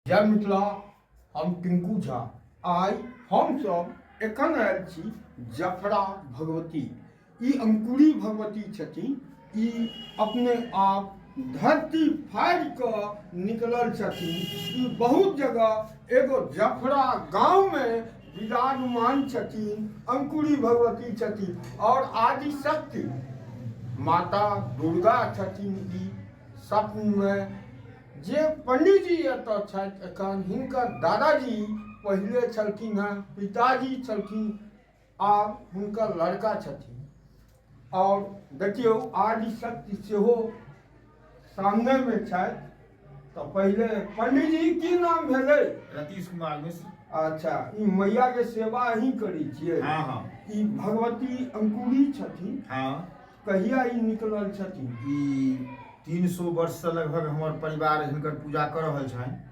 जय मिथिला, हम टिंकू झा। आइ हमसब एखन आयल छी जफरा भगवती। ई अंकुरी भगवती छथिन। ई अपने आप धरती फाड़ि कऽ निकलल छथिन। ई बहुत जगह एगो जफरा गाँवमे विराजमान छथिन, अंकुरी भगवती छथिन और आदिशक्ति माता दुर्गा छथिन। ई स्वप्नमे जे पंडीजी एतऽ छथि एखन, हिनकर दादाजी पहिले छलखिन हेँ, पिताजी छलखिन, आब हुनकर लड़का छथिन। आओर देखियौ, आदिशक्ति सेहो सामनेमे छथि। तऽ पहिले पंडीजी, की नाम भेलै? रतीश कुमार मिश्र। अच्छा, ई मैयाके सेवा अहीं करै छियै? हँ। ई भगवती अंकुरी छथिन? हँ। कहिया ई निकलल छथिन? ई 300 वर्षसँ लगभग हमर परिवार हिनकर पूजा कऽ रहल छनि।